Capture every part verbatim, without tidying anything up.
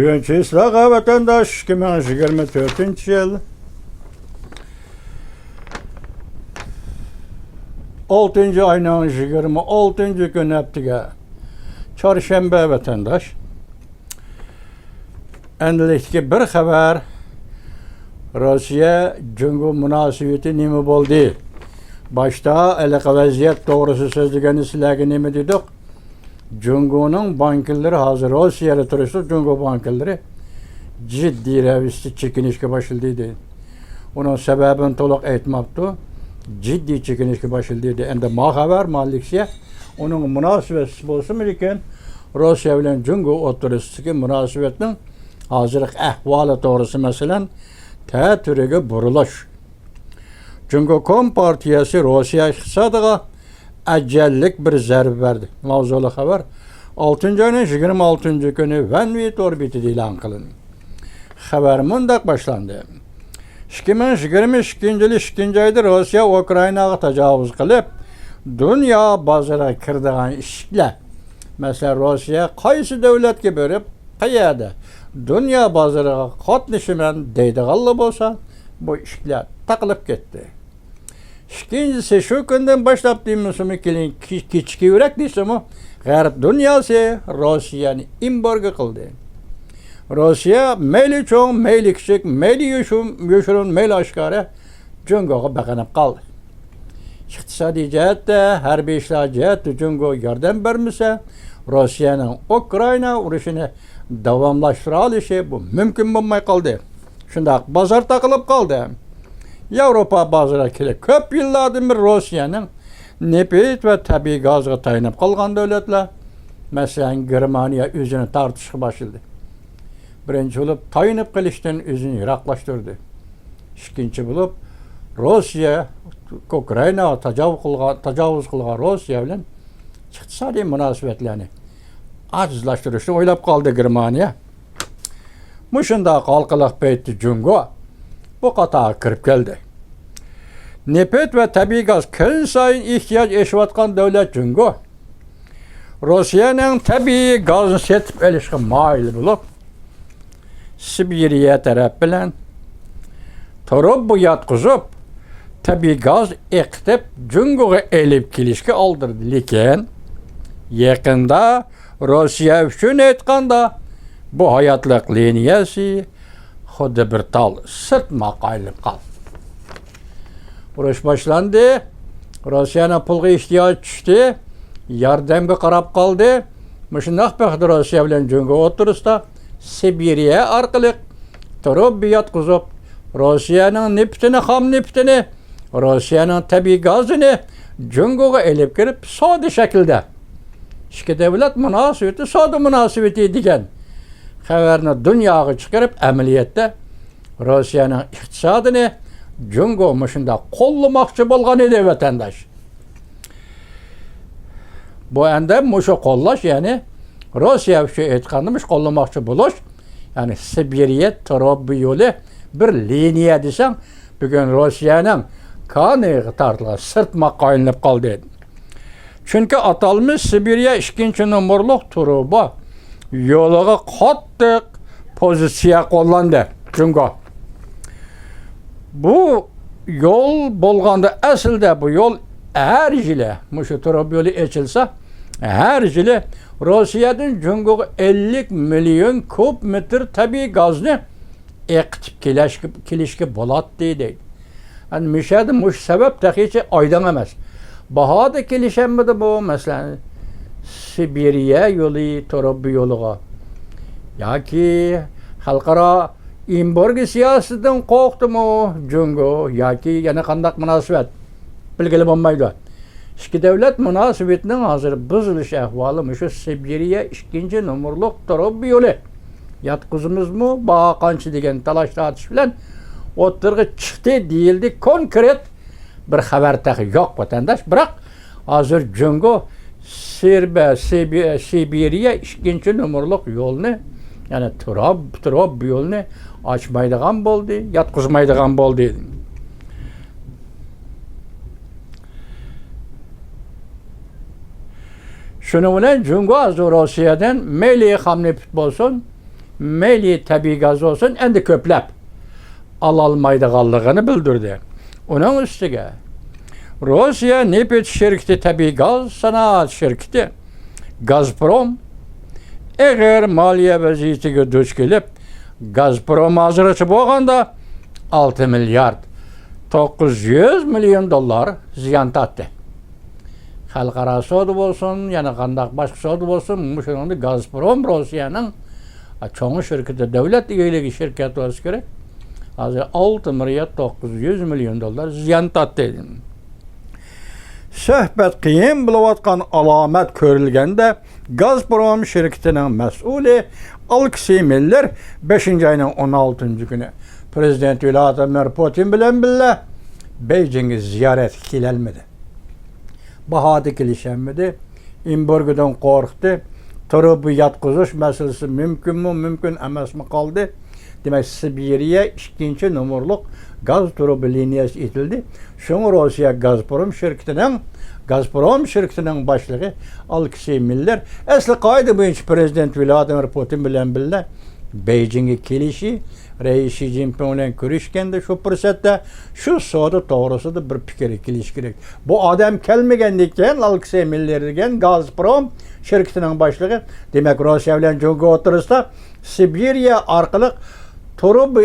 بۈگۈن چىسلاغا ۋەتەنداش، ئىككى مىڭ يىگىرمە تۆتىنچى يىل ئالتىنچى ئاينىڭ يىگىرمە ئالتىنچى كۈنى، ھەپتىگە چارشەنبە ۋەتەنداش. ئەمدىلىكتىكى بىر خەۋەر، روسىيە جۇڭگو مۇناسىۋىتى نېمە بولدى؟ باشتا ھېلىقى ۋەزىيەت توغرىسىدا سۆزلىگەندە سىلەرگە نېمە دېدۇق؟ جۇڭگونىڭ بانكىلىرى ھازىر روسىيەدە تۇرۇشلۇق جۇڭگو بانكىلىرى جىددىي رەۋىشتە چېكىنىشكە باشلىدى دېدى. ئۇنىڭ سەۋەبىنى تولۇق ئېيتماپتۇ. جىددىي چېكىنىشكە باشلىدى دېدى. ئەمدى ما خەۋەر، ما لېكسىيە ئۇنىڭغا مۇناسىۋەتسىز بولسىمۇ، لېكىن روسىيە بىلەن جۇڭگو ئوتتۇرىسىدىكى مۇناسىۋەتنىڭ ھازىرقى ئەھۋالى توغرىسى، مەسىلەن، تەتۈرىگە بۇرۇلۇش. جۇڭگو كومپارتىيەسى روسىيە ئىقتىسادىغا ئەجەللىك بىر زەربە بەردى. ماۋزۇلۇق خەۋەر ئالتىنچى ئاينىڭ يىگىرمە ئالتىنچى كۈنى ۋەنۋى تور بېتىدە ئېلان قىلىندى. خەۋەر مۇنداق باشلاندى. ئىككى مىڭ يىگىرمە ئىككىنچى يىلى ئىككىنچى ئايدا روسىيە ئۇكرائىناغا تاجاۋۇز قىلىپ، دۇنيا بازىرىغا كىرىدىغان ئىشىكلەر، مەسىلەن، روسىيە قايسى دۆلەتكە بېرىپ، قەيەردە دۇنيا بازىرىغا قاتنىشىمەن دەيدىغانلا بولسا، بۇ ئىشىكلەر تاقىلىپ كەتتى. ئىككىنچىسى، شۇ كۈندىن باشلاپ دېمىسىمۇ، كېلىن كېچىكىۋېرەك دېسىمۇ، غەرب دۇنياسى روسىيەنى ئېمبارگو قىلدى. روسىيە مەيلى چوڭ، مەيلى كىچىك، مەيلى يوشۇرۇن، يوشۇرۇن، مەيلى ئاشكارا جۇڭگوغا بېقىنىپ قالدى. ئىقتىسادىي جەھەتتە، ھەربىي ئىشلار جەھەتتە جۇڭگو ياردەم بەرمىسە، روسىيەنىڭ ئۇكرائىنا ئۇرۇشىنى داۋاملاشتۇرالىشى بۇ مۇمكىن بولماي قالدى. شۇنداق بازار تاقىلىپ قالدى. ياۋروپا بازىرىغا كېلىپ، كۆپ يىللاردىن بېرى روسىيەنىڭ نېفىت ۋە تەبىئىي گازىغا تايىنىپ قالغان دۆلەتلەر، مەسىلەن، گېرمانىيە ئۆزىنى تارتىشقا باشلىدى. بىرىنچى بولۇپ، تايىنىپ قېلىشتىن ئۆزىنى يىراقلاشتۇردى. ئىككىنچى بولۇپ، روسىيە، ئۇكرائىناغا تاجاۋۇز قىلغان، تاجاۋۇز قىلغان روسىيە بىلەن ئىقتىسادىي مۇناسىۋەتلەرنى ئاجىزلاشتۇرۇشنى ئويلاپ قالدى گېرمانىيە. مۇشۇنداق ھالقىلىق پەيتتە جۇڭگو بۇ قاتارغا كىرىپ كەلدى. نېفىت ۋە تەبىئىي گاز كۈنسايىن ئېھتىياج ئېشىۋاتقان دۆلەت جۇڭگو روسىيەنىڭ تەبىئىي گازىنى سېتىپ ئېلىشقا مايىل بولۇپ، سىبىرىيە تەرەپ بىلەن تۇرۇبا ياتقۇزۇپ، تەبىئىي گاز ئېقىتىپ، جۇڭگوغا ئېلىپ كېلىشكە ئالدىرىدى. لېكىن يېقىندا روسىيە ئۈچۈن ئېيتقاندا، بۇ ھاياتلىق لىنىيەسى خۇددى بىر تال سىرتماققا ئايلىنىپ قالدى. ئۇرۇش باشلاندى. روسىيەنىڭ پۇلغا ئېھتىياجى چۈشتى. ياردەمگە قاراپ قالدى. مۇشۇنداق بەختلىك روسىيە بىلەن جۇڭگو ئوتتۇرىسىدا سىبىرىيە ئارقىلىق تۇرۇبا ياتقۇزۇپ، روسىيەنىڭ نېفىتىنى، خام نېفىتىنى، روسىيەنىڭ تەبىئىي گازىنى جۇڭگوغا ئېلىپ كىرىپ، سودا شەكلىدە، ئىككى دۆلەت مۇناسىۋىتى سودا مۇناسىۋىتى دېگەن خەۋەرنى دۇنياغا چىقىرىپ، ئەمەلىيەتتە روسىيەنىڭ ئىقتىسادىنى جۇڭگو مۇشۇنداق قوللىماقچى بولغان ئىدى، ۋەتەنداش. بۇ ئەمدى مۇشۇ قوللاش، يەنى روسىيە ئۈچۈن ئېيتقاندا مۇشۇ قوللىماقچى بولۇش، يەنى سىبىرىيە تۇرۇبا يولى بىر لىنىيە دېسەڭ، بۈگۈن روسىيەنىڭ كانىغا تارتىلغان سىرتماققا ئايلىنىپ قالدى. چۈنكى ئاتالمىش سىبىرىيە ئىككىنچى نومۇرلۇق تۇرۇبا يولىغا قاتتىق پوزىتسىيە قوللاندى جۇڭگو. بۇ يول بولغاندا، ئەسلىدە بۇ يول ھەر يىلى، مۇشۇ تۇرۇبا يولى ئېچىلسا، ھەر يىلى روسىيەدىن جۇڭگوغا ئەللىك مىليون كۇب مېتىر تەبىئىي گازنى ئېقىتىپ كېلىشكە، كېلىشكە بولاتتى، دەيدۇ. ئەنە مۇشۇ يەردە مۇشۇ سەۋەب تېخىچە ئايدىڭ ئەمەس. باھادا كېلىشەلمىدىمۇ، مەسىلەن، سىبىرىيە يولى، تۇرۇبا يولىغا؟ ياكى خەلقئارا ئېمبارگو سىياسىتىدىن قورقتىمۇ جۇڭگو، ياكى يەنە قانداق مۇناسىۋەت؟ بىلگىلى بولمايدۇ. ئىككى دۆلەت مۇناسىۋىتىنىڭ ھازىر بۇزۇلۇش ئەھۋالى مۇشۇ سىبىرىيە ئىككىنچى نومۇرلۇق تۇرۇبا يولى ياتقۇزىمىزمۇ، باھا قانچە دېگەن تالاش-تارتىش بىلەن ئوتتۇرىغا چىقتى دېيىلدى. كونكرېت بىر خەۋەر تېخى يوق، ۋەتەنداش. بىراق ھازىر جۇڭگو سىربە-، سىبى-، سىبىرىيە ئىككىنچى نومۇرلۇق يولنى، يەنى تۇراب-، تۇرۇبا يولنى ئاچمايدىغان بولدى، ياتقۇزمايدىغان بولدى. شۇنىڭ بىلەن جۇڭگو ھازىر روسىيەدىن مەيلى خام نېفىت بولسۇن، مەيلى تەبىئىي گاز بولسۇن، ئەندى كۆپلەپ ئالالمايدىغانلىقىنى بىلدۈردى. ئۇنىڭ ئۈستىگە، روسىيە نېفىت شىركىتى تەبىئىي گاز سانائەت شىركىتى گازپروم ئېغىر مالىيە ۋەزىيىتىگە دۇچ كېلىپ، گازپروم ھازىرغىچە بولغاندا ئالتە مىليارد توققۇز يۈز مىليون دوللار زىيان تارتتى. خەلقئارا سودا بولسۇن، يەنە قانداق باشقا سودا بولسۇن، مۇشۇنىڭدا گازپروم روسىيەنىڭ چوڭ شىركىتى، دۆلەت ئىگىلىكى شىركەت بولسا كېرەك. ھازىر ئالتە مىليارد توققۇز يۈز مىليون دوللار زىيان تارتتى. سۆھبەت قىيىن بولۇۋاتقان ئالامەت كۆرۈلگەندە، گازپروم شىركىتىنىڭ مەسئۇلى ئالېكسېي مىللېر بەشىنچى ئاينىڭ ئون ئالتىنچى كۈنى پىرېزىدېنت ۋلادىمىر پۇتىن بىلەن بىللە بېيجىڭگە زىيارەتكە كېلەلمىدى. باھادا كېلىشەلمىدى. ئېمبارگودىن قورقتى. تۇرۇبا ياتقۇزۇش مەسىلىسى مۇمكىنمۇ، مۇمكىن ئەمەسمۇ قالدى. دېمەك، سىبىرىيە ئىككىنچى نومۇرلۇق گاز تۇرۇبا لىنىيەسى ئېتىلدى. شۇڭا روسىيە گازپروم شىركىتىنىڭ، گازپروم شىركىتىنىڭ باشلىقى ئالېكسېي مىللېر ئەسلى قائىدە بويىچە پىرېزىدېنت ۋلادىمىر پۇتىن بىلەن بىللە بېيجىڭگە كېلىشى، رەئىس شى جىنپىڭ بىلەن كۆرۈشكەندە شۇ پۇرسەتتە شۇ سودا توغرىسىدا بىر پىكىرگە كېلىشى كېرەك. بۇ ئادەم كەلمىگەندىن كېيىن ئالېكسېي مىللېر دېگەن گازپروم شىركىتىنىڭ باشلىقى، دېمەك، روسىيە بىلەن جۇڭگو ئوتتۇرىسىدا سىبىرىيە ئارقىلىق تۇرۇبا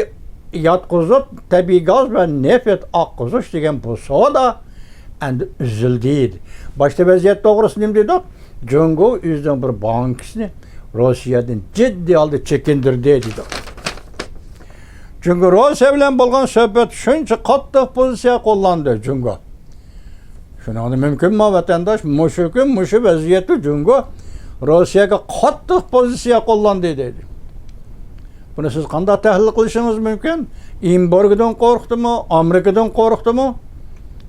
ياتقۇزۇپ، تەبىئىي گاز ۋە نېفىت ئاققۇزۇش دېگەن بۇ سودا ئەمدى ئۈزۈلدى. باشتا ۋەزىيەت توغرىسىدا نېمە دېدۇق؟ جۇڭگو ئۆزىنىڭ بىر بانكىسىنى روسىيەدىن جىددىي ھالدا چېكىندۈردى دېدۇق. جۇڭگو روسىيە بىلەن بولغان سۆھبەت شۇنچە قاتتىق پوزىتسىيە قوللاندى جۇڭگو. شۇنىڭدا مۇمكىنمۇ ۋەتەنداش، مۇشۇ كۈن مۇشۇ ۋەزىيەتتە جۇڭگو روسىيەگە قاتتىق پوزىتسىيە قوللاندى دەيدۇ. بۇنى سىز قانداق تەھلىل قىلىشىڭىز مۇمكىن؟ ئېمبارگودىن قورقتىمۇ، ئامېرىكىدىن قورقتىمۇ؟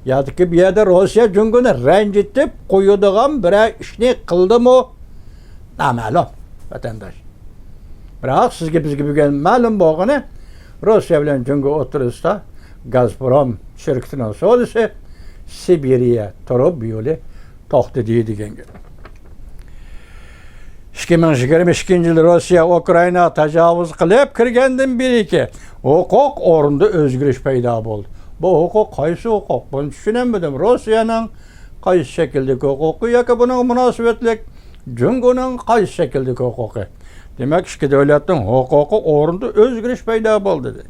ياكى بۇ يەردە روسىيە جۇڭگونى رەنجىتىپ قويىدىغان بىرەر ئىشنى قىلدىمۇ؟ نامەلۇم، ۋەتەنداش. بىراق سىزگە، بىزگە بۈگۈن مەلۇم بولغىنى، روسىيە بىلەن جۇڭگو ئوتتۇرىسىدا گازپروم شىركىتىنىڭ سودىسى سىبىرىيە تۇرۇبا يولى توختىدى دېگەن گەپ. ئىككى مىڭ يىگىرمە ئىككىنچى يىل روسىيە ئۇكرائىنا تاجاۋۇز قىلىپ كىرگەندىن بېرىكى ھوقۇق ئورنىدا ئۆزگىرىش پەيدا بولدى. بۇ ھوقۇق قايسى ھوقۇق؟ بۇنى چۈشىنەلمىدىم. روسىيەنىڭ قايسى شەكىلدىكى ھوقۇقى ياكى بۇنىڭغا مۇناسىۋەتلىك جۇڭگونىڭ قايسى شەكىلدىكى ھوقۇقى؟ دېمەك، ئىككى دۆلەتنىڭ ھوقۇقى ئورنىدا ئۆزگىرىش پەيدا بولدى.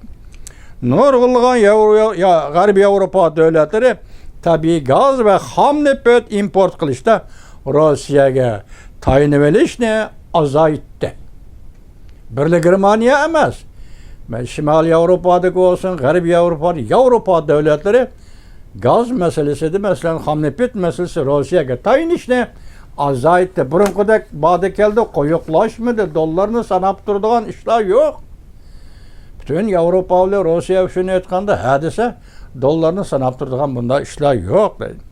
نۇرغۇنلىغان ياۋرو-، يا-، غەربىي ياۋروپا دۆلەتلىرى تەبىئىي گاز ۋە خام نېفىت ئىمپورت قىلىشتا روسىيەگە تايىنىۋېلىشنى ئازايتتى. بىرلا گېرمانىيە ئەمەس، مە-، شىمالىي ياۋروپادىكى بولسۇن، غەربىي ياۋروپا، ياۋروپا دۆلەتلىرى گاز مەسىلىسىدە، مەسىلەن، خام نېفىت مەسىلىسى روسىيەگە تايىنىشنى ئازايتتى. بۇرۇنقىدەك بادا كەلدى، قويۇقلاشمىدى، دوللارنى ساناپ تۇرىدىغان ئىشلار يوق. پۈتۈن ياۋروپا بىلەن روسىيە ئۈچۈن ئېيتقاندا ھە دېسە، دوللارنى ساناپ تۇرىدىغان بۇنداق ئىشلار يوق دەيدۇ.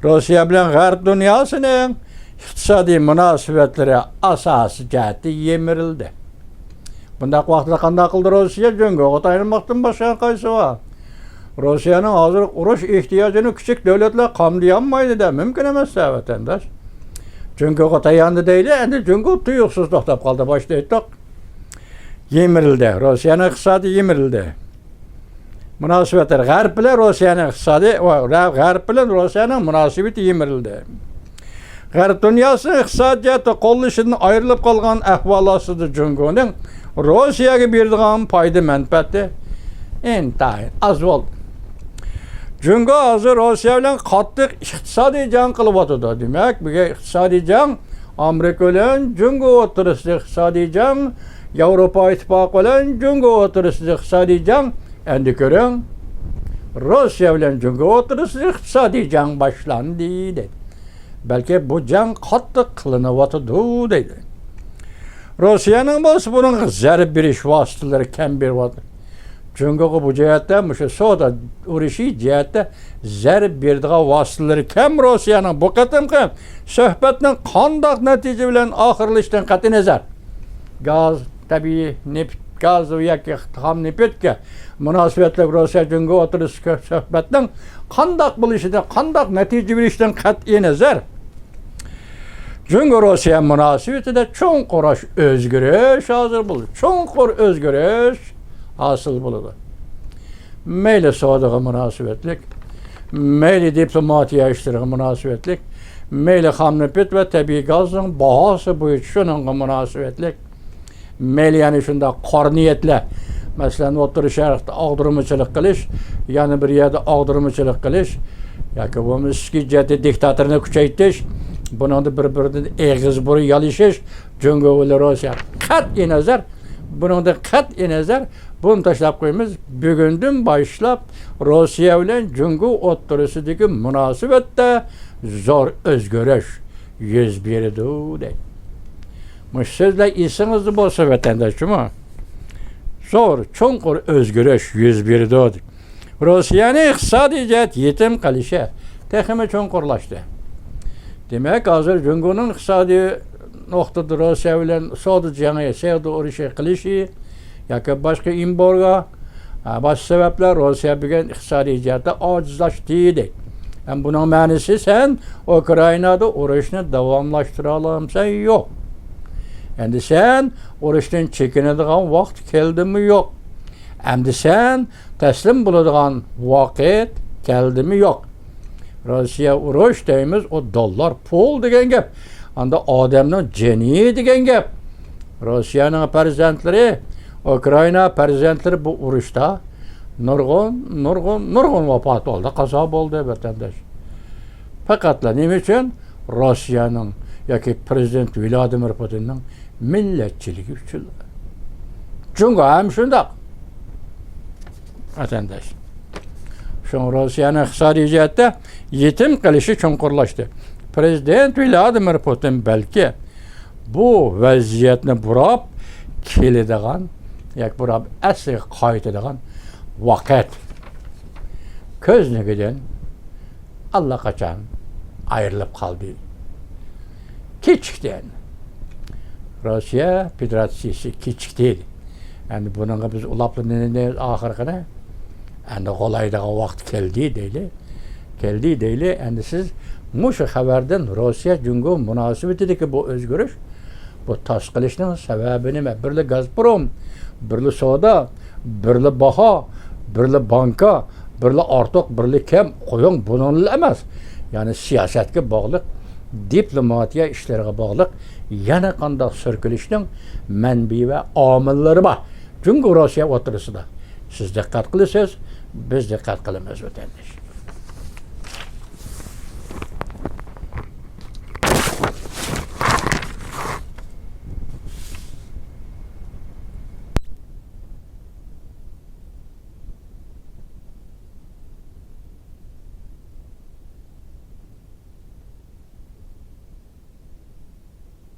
روسىيە بىلەن غەرب دۇنياسىنىڭ ئىقتىسادىي مۇناسىۋەتلىرى ئاساسىي جەھەتتە يىمىرىلدى. بۇنداق ۋاقىتتا قانداق قىلدى روسىيە؟ جۇڭگوغا تايانماقتىن باشقا قايسى بار؟ روسىيەنىڭ ھازىر ئۇرۇش ئېھتىياجىنى كىچىك دۆلەتلەر قامدىيالمايدۇ دە، مۇمكىن ئەمەس دە، ۋەتەنداش. جۇڭگوغا تاياندى دەيلى، ئەمدى جۇڭگو تۇيۇقسىز توختاپ قالدى، باشتا ئېيتتۇق. يىمىرىلدى، روسىيەنىڭ ئىقتىسادى يىمىرىلدى. مۇناسىۋەتلەر، غەرب بىلەن روسىيەنىڭ ئىقتىسادى، غەرب بىلەن روسىيەنىڭ مۇناسىۋىتى يىمىرىلدى. غەرب دۇنياسىنىڭ ئىقتىسادىي جەھەتتە قوللىشىدىن ئايرىلىپ قالغان ئەھۋال ئاستىدا جۇڭگونىڭ روسىيەگە بېرىدىغان پايدا مەنپەئەتى ئىنتايىن ئاز بولدى. جۇڭگو ھازىر روسىيە بىلەن قاتتىق ئىقتىسادىي جەڭ قىلىۋاتىدۇ. دېمەك، بۈگۈن ئىقتىسادىي جەڭ، ئامېرىكا بىلەن جۇڭگو ئوتتۇرىسىدا ئىقتىسادىي جەڭ، ياۋروپا ئىتتىپاقى بىلەن جۇڭگو ئوتتۇرىسىدا ئىقتىسادىي جەڭ. ئەمدى كۆرۈڭ، روسىيە بىلەن جۇڭگو ئوتتۇرىسىدا ئىقتىسادىي جەڭ باشلاندى دەيدۇ. بەلكى بۇ جەڭ قاتتىق قىلىنىۋاتىدۇ دەيدۇ. روسىيەنىڭ بولسا بۇنىڭغا زەربە بېرىش ۋاسىتىلىرى كەم بېرىۋاتىدۇ. جۇڭگوغا بۇ جەھەتتە، مۇشۇ سودا ئۇرۇشى جەھەتتە زەربە بېرىدىغان ۋاسىتىلىرى كەم روسىيەنىڭ. بۇ قېتىمقى سۆھبەتنىڭ قانداق نەتىجە بىلەن ئاخىرلىشىشىدىن قەتئىينەزەر، گاز، تەبىئىي نېفىت، گاز ياكى خام نېفىتكە مۇناسىۋەتلىك روسىيە جۇڭگو ئوتتۇرىسىدىكى سۆھبەتنىڭ قانداق بولۇشىدىن، قانداق نەتىجە بېرىشىدىن قەتئىينەزەر، جۇڭگو روسىيە مۇناسىۋىتىدە چوڭقۇر ئۆزگىرىش ھاسىل بولىدۇ. چوڭقۇر ئۆزگىرىش ھاسىل بولىدۇ. مەيلى سودىغا مۇناسىۋەتلىك، مەيلى دىپلوماتىيە ئىشلىرىغا مۇناسىۋەتلىك، مەيلى خام نېفىت ۋە تەبىئىي گازنىڭ باھاسى بويىچە شۇنىڭغا مۇناسىۋەتلىك، مەيلى يەنە شۇنداق قارا نىيەتلەر، مەسىلەن، ئوتتۇرا شەرقتە ئاغدۇرمىچىلىق قىلىش، يەنە بىر يەردە ئاغدۇرمىچىلىق قىلىش ياكى بولمىسا ئىچكى جەھەتتە دىكتاتورنى كۈچەيتىش، بۇنىڭدا بىر-بىرىدىن ئېغىز بۇرۇن يالىشىش، جۇڭگو بىلەن روسىيە قەتئىي نەزەر، بۇنىڭدىن قەتئىي نەزەر، بۇنى تاشلاپ قويىمىز. بۈگۈندىن باشلاپ روسىيە بىلەن جۇڭگو ئوتتۇرىسىدىكى مۇناسىۋەتتە زور ئۆزگىرىش يۈز بېرىدۇ، دەيدۇ. مۇشۇ سۆزلەر ئېسىڭىزدە بولسا، ۋەتەنداش جۇمۇ. زور، چوڭقۇر ئۆزگىرىش يۈز بېرىدۇ. روسىيەنىڭ ئىقتىسادىي جەھەت يېتىم قېلىشى تېخىمۇ چوڭقۇرلاشتى. دېمەك، ھازىر جۇڭگونىڭ ئىقتىسادىي نۇقتىدا روسىيە بىلەن سودا جېڭى، سودا ئۇرۇشى قىلىشى ياكى باشقا ئېمبارگو، ھە، باشقا سەۋەبلەر روسىيە بۈگۈن ئىقتىسادىي جەھەتتە ئاجىزلاشتى، دەيدۇ. ھەم بۇنىڭ مەنىسى، سەن ئۇكرائىنادا ئۇرۇشنى داۋاملاشتۇرالامسەن؟ يوق. ئەمدى سەن ئۇرۇشتىن چېكىنىدىغان ۋاقىت كەلدىمۇ؟ يوق. ئەمدى سەن تەسلىم بولىدىغان ۋاقىت كەلدىمۇ؟ يوق. روسىيە ئۇرۇش دەيمىز، ئۇ دوللار پۇل دېگەن گەپ. ئاندا ئادەمنىڭ جېنى دېگەن گەپ. روسىيەنىڭ پەرزەنتلىرى، ئۇكرائىنا پەرزەنتلىرى بۇ ئۇرۇشتا نۇرغۇن، نۇرغۇن، نۇرغۇن ۋاپات بولدى، قازا بولدى، ۋەتەنداش. پەقەتلا نېمە ئۈچۈن؟ روسىيەنىڭ ياكى پرېزىدېنت ۋلادىمىر پۇتىننىڭ مىللەتچىلىكى ئۈچۈن. جۇڭگو ھەم شۇنداق، ۋەتەنداش. شۇڭا روسىيەنىڭ ئىقتىسادىي جەھەتتە يېتىم قېلىشى چوڭقۇرلاشتى. پرېزىدېنت ۋلادىمىر پۇتىن بەلكى بۇ ۋەزىيەتنى بۇراپ كېلىدىغان ياكى بۇراپ ئەسلىگە قايتىدىغان ۋاقىت كۆزنىكىدىن ئاللىقاچان ئايرىلىپ قالدى. كېچىكتى ئەمدى. روسىيە فېدېراتسىيىسى كېچىكتى. ئەمدى بۇنىڭغا بىز ئۇلاپلا نېمە دەيمىز ئاخىرقىنى؟ ئەمدى غۇلايدىغان ۋاقتى كەلدى دەيلى. كەلدى دەيلى. ئەمدى سىز مۇشۇ خەۋەردىن روسىيە جۇڭگو مۇناسىۋىتىدىكى بۇ ئۆزگىرىش، بۇ تاس قىلىشنىڭ سەۋەبى نېمە؟ بىرلا گازپروم، بىرلا سودا، بىرلا باھا، بىرلا بانكا، بىرلا ئارتۇق، بىرلا كەم، قويۇڭ، بۇنىڭلا ئەمەس. يەنى سىياسەتكە باغلىق، دىپلوماتىيە ئىشلىرىغا باغلىق يەنە قانداق سۈركىلىشنىڭ مەنبىيى ۋە ئامىللىرى بار جۇڭگو روسىيە ئوتتۇرىسىدا. سىز دىققەت قىلىسىز، بىز دىققەت قىلىمىز، ۋەتەنداش.